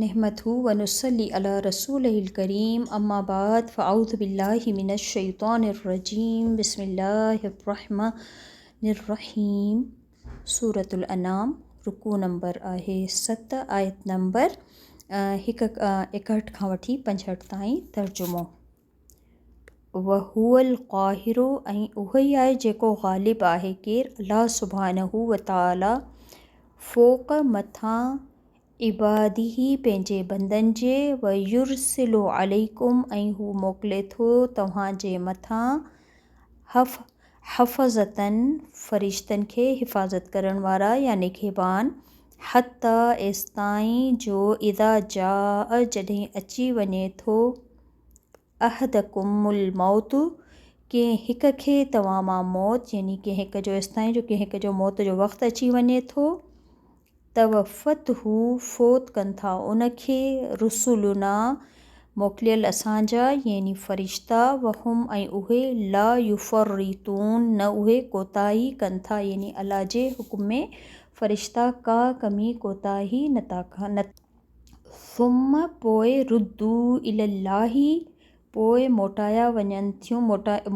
نحمده ونصلي علي رسوله الڪريم اما بعد فاعوذ بالله من الشيطان الرجيم بسم الله الرحمن الرحيم سورة الانعام رڪوع نمبر آهي 7 آيت نمبر هڪ 61 کان وٺي 65 تائين. ترجمو، وهو القاهر ۽ اهو ئي آهي جيڪو غالب آهي. ڪير؟ الله سبحانه وتعالي. فوق مٿان، عباده پنهنجي بندن جي، ويرسل عليڪم ۽ هو موڪلي ٿو توهان جي مٿان، حفظة فرشتن کي حفاظت ڪرڻ وارا يا نگهبان، حتيٰ ايستائين جو اذا جاء جڏهن اچي وڃي ٿو احدڪم الموت ڪنهن هڪ کي توهان مان موت يعني ڪنهن هڪ جو ايستائين جو ڪنهن هڪ جو موت جو وقت اچي وڃي ٿو. توفته فوت ڪن ٿا ان کي، رسلنا موڪليل اسان جا يعني فرشتا، وهم ۽ اهي، لا يفرطون نه اهي ڪوتاهي ڪن ٿا يعني الله جي حڪم ۾ فرشتا ڪا ڪمي ڪوتاهي نه ٿا ڪن. ثم پوء ردوا الي الله پوء موٽايا وڃن ٿيون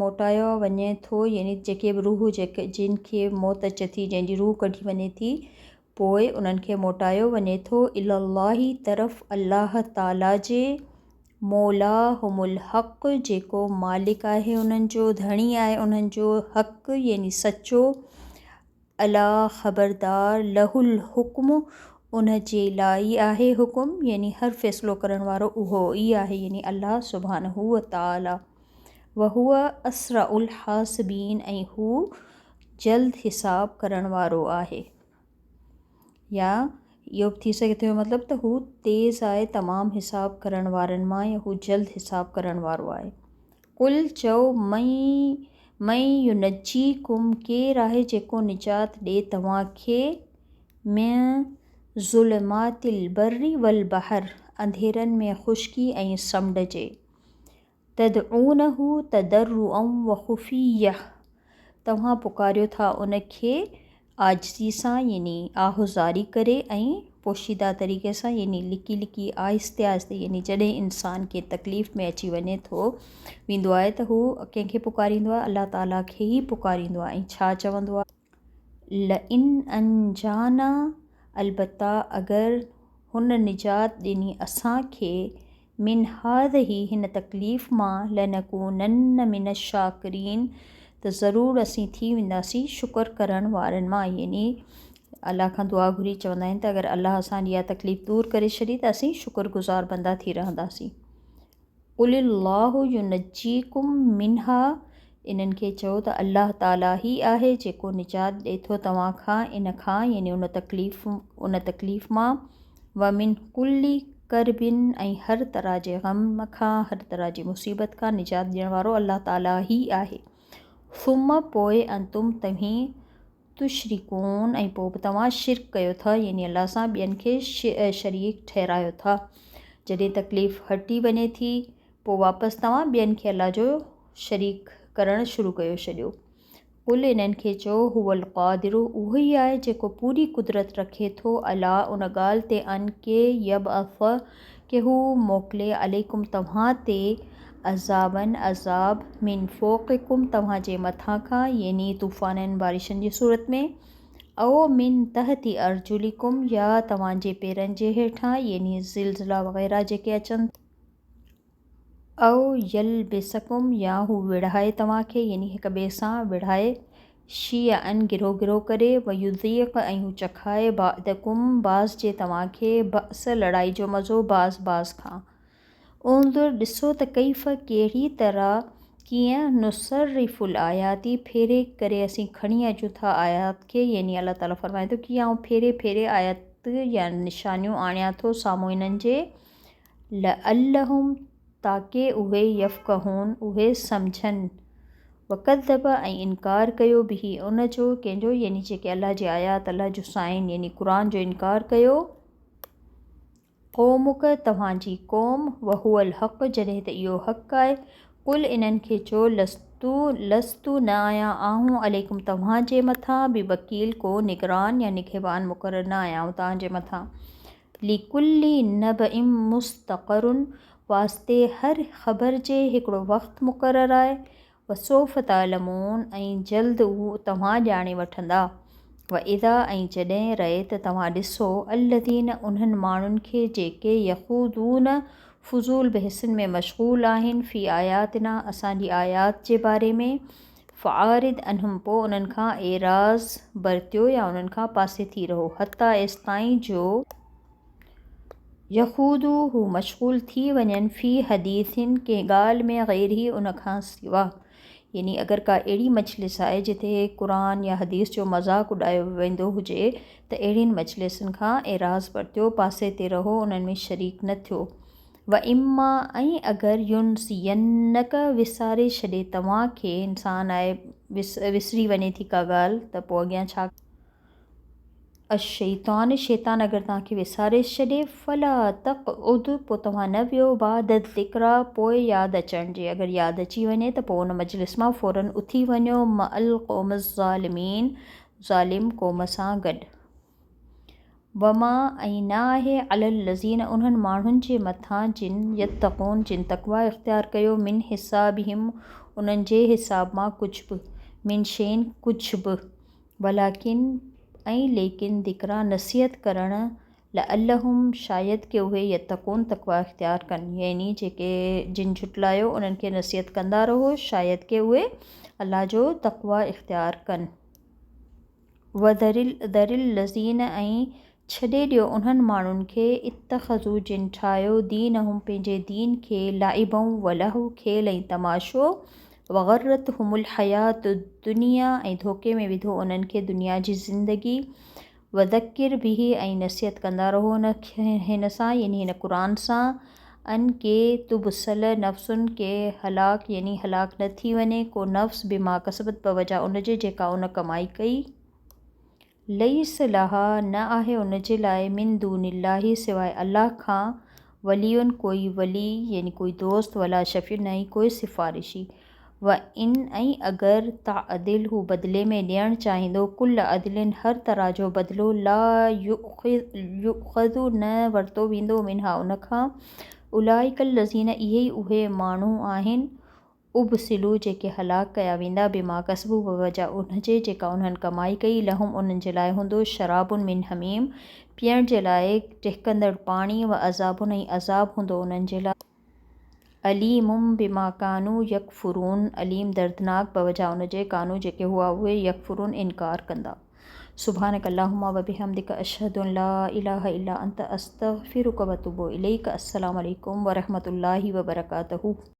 موٽايو وڃي ٿو يعني جيڪي به روح جيڪي جن کي موت اچي ٿي جنهن جي روح ڪڍي وڃي ٿي پوء انهن کي موٽايو وڃي ٿو الي الله طرف الله تعالي جي مولاهم الحق جيڪو مالڪ آهي انهن جو ڌڻي آهي انهن جو حق يعني سچو. الا خبردار له الحڪم ان جي لاء ئي آهي حڪم يعني هر فيصلو ڪرڻ وارو اهو ئي آهي يعني الله سبحانه وتعالي وهو اسرع الحاسبين ۽ هو جلد حساب ڪرڻ وارو آهي يا اهو به ٿي سگهي ٿو مطلب ته هو تيز آهي تمام حساب ڪرڻ وارن مان يا هو جلد حساب ڪرڻ وارو آهي. قل چؤ، من من ينجيڪم ڪير آهي جيڪو نجات ڏي توهان کي، من ظلمات البر والبحر انڌيرن ۾ خشڪي ۽ سمنڊ جي. تدعونه تضرعا وخفيه توهان پڪاريو ٿا ان کي عاجزي سان يعني آه و زاري ڪري ۽ پوشيده طريقي سان يعني لڪي لڪي آهستي آهستي يعني جڏهن انسان ڪنهن تڪليف ۾ اچي وڃي ٿو ويندو آهي ته هو ڪنهن کي پڪاريندو آهي الله تعاليٰ کي ئي پڪاريندو آهي ۽ ڇا چوندو آهي لئن انجانا البته اگر هن نجات ڏني اسان کي من هذه هن تڪليف مان لنڪونن من الشاڪرين ته ضرور اسين ٿي وينداسين شڪر ڪرڻ وارن مان يعني الله کان دعا گهري چوندا آهن ته اگر الله اسان جي اها تڪليف دور ڪري ڇڏي ته اسين شڪر گذار بندا ٿي رهنداسين. قل الله ينجيڪم منها انهن کي چئو ته الله تعالي ئي آهي جيڪو نجات ڏئي ٿو توهان کان ان کان يعني ان تڪليف ان تڪليف مان ومن ڪل ڪرب ۽ هر طرح جي غم کان، هر طرح جي مصيبت کان نجات ڏيڻ وارو الله تعاليٰ ئي آهي. ثم پوء انتم توهين تشرڪون ۽ پوء به توهان شرڪ ڪيو ٿا يعني الله سان ٻين کي شريڪ ٺهرايو ٿا. جڏهن تڪليف هٽي وڃي ٿي پوء واپس توهان ٻين کي الله جو شريڪ ڪرڻ شروع ڪيو ڇڏيو. قل انهن کي چئو، هو القادر اهو ئي آهي جيڪو پوري قدرت رکي ٿو عليٰ ان ڳالهه تي ان ڪي يبعث ڪي هو موڪلي عليڪم توهان تي عذابا عذاب من فوقڪم توهان جي مٿان کان يعني طوفانن بارشن جي صورت ۾ او من تحت ارجلڪم يا توهان جي پيرن جي هيٺان يعني زلزلا وغيره جيڪي اچن او يلبسڪم يا هو وڙهائي توهان کي يعني هڪ ٻئي سان وڙهائي، شيعا گروهه گروهه ڪري، ويذيق ۽ هو چکائي، بعضڪم بعض جي توهان کي، بأس لڙائي جو مزو، بعض بعض کان. انظر ڏسو ته ڪيف ڪهڙي طرح، ڪيئن، نصرف الآيات ڦيري ڪري اسين کڻي اچون ٿا آيات کي يعني الله تعالي فرمائي ٿو ڪيئن آئون ڦيري ڦيري آيات يا نشانيون آڻيان ٿو سامهون انهن جي، لعلهم تاڪه اهي يفقهون اهي سمجهن. وڪذب ۽ انڪار ڪيو به ان جو، ڪنهن جو يعني جيڪي الله جي آيات، الله جو سائن يعني قرآن جو انڪار ڪيو، قومک توهان جي قوم، وهو الحق جڏهن ته اهو حق آهي، قل انهن کي چئو لست لست نه آهيان آئون عليڪم توهان جي مٿان بوڪيل ڪو نگران يا نگهبان مقرر نه آهيان آئون توهان جي مٿان. لڪل نبأ مستقر واسطي هر خبر جي هڪڙو وقت مقرر آهي. وسوف تعلمون ۽ جلد اهو توهان ڄاڻي وٺندا. واذا ۽ جڏهن رأيت توهان ڏسو الذين انهن ماڻهن کي جيڪي يخوضون فضول بحثن ۾ مشغول آهن في آياتنا اسان جي آيات جي باري ۾ فاعرض عنهم پوء انهن کان اعراض برتيو يا انهن کان پاسي ٿي رهو حتيٰ ايستائين جو يخوضو هو مشغول ٿي وڃن في حديث ڪنهن ڳالهه ۾ غيره ان کان سوا يعني اگر ڪا اهڙي مجلس آهي جتي قرآن يا حديث جو مذاق اڏايو ويندو هجي ته اهڙين مجلسن کان اعراض برتيو پاسي تي رهو انهن ۾ شريڪ نه ٿيو. واما ۽ اگر ينسينک وساري ڇڏي توهان کي، انسان آهي وسري وڃي ٿي ڪا ڳالهه ته پوء اڳيان ڇا الشيطان شيطان اگر توهان کي وساري ڇڏي فلا تقعد پوء توهان نه ويهو بعد الذڪريٰ پوء ياد اچڻ جي اگر ياد اچي وڃي ته پوء ان مجلس مان فوراً اٿي وڃو مع القوم الظالمين ظالم قوم سان گڏ. وما ۽ نه آهي علي الذين انهن ماڻهن جي مٿان جن يتقون جن تقويٰ اختيار ڪيو من حسابهم انهن جي حساب مان ڪجهه به من شيء ڪجهه به ولڪن ۽ ليڪن ذڪريٰ نصيحت ڪرڻ لعلهم شايد ڪي اهي يتقون تقويٰ اختيار ڪن يعني جيڪي جن جهٽلايو انهن کي نصيحت ڪندا رهو شايد ڪي اهي الله جو تقويٰ اختيار ڪن. وذر الذين ۽ ڇڏي ڏيو انهن ماڻهن کي اتخذوا جن ٺاهيو دينهم پنهنجي دين کي لعبا ولهو کيل ۽ تماشو وغرتهم الحياة الدنيا ۽ ڌوڪي ۾ وڌو انهن کي دنيا جي زندگي وذڪر به ۽ نصيحت ڪندا رهو هن سان يعني هن قرآن سان ان ڪي تبسل نفس ڪي هلاڪ يعني هلاڪ نه ٿي وڃي ڪو نفس بما ڪسبت بوجه ان جي جيڪا ان ڪمائي ڪئي. ليس لها نه آهي ان جي لاء من دون الله سواء الله کان ولي ڪوئي ولي يعني ڪوئي دوست ولا شفيع نه ئي ڪوئي سفارشي. و ان ۽ اگر تعدل هو بدلي ۾ ڏيڻ چاهيندو ڪل عدل هر طرح جو بدلو لا يؤخذ نه ورتو ويندو منها ان کان اولئک الذين اهي ئي اهي ماڻهو آهن ابسلوا جيڪي هلاڪ ڪيا ويندا بما ڪسبوا بوجه ان جي جيڪا انهن ڪمائي ڪئي لهم انهن جي لاء هوندو شراب من حميم پيئڻ جي لاء ٽهڪندڙ پاڻي و عذاب ۽ عذاب هوندو انهن جي لاء. اليم بما ڪانوا يڪفرون اليم دردناڪ بوجه ان جي ڪانوا جيڪي هئا اهي يڪفرون انڪار ڪندا. سبحانک اللهم وبحمدک اشهد ان لا اله الا انت استغفرک واتوب اليک السلام عليڪم ورحمة الله وبرڪاته.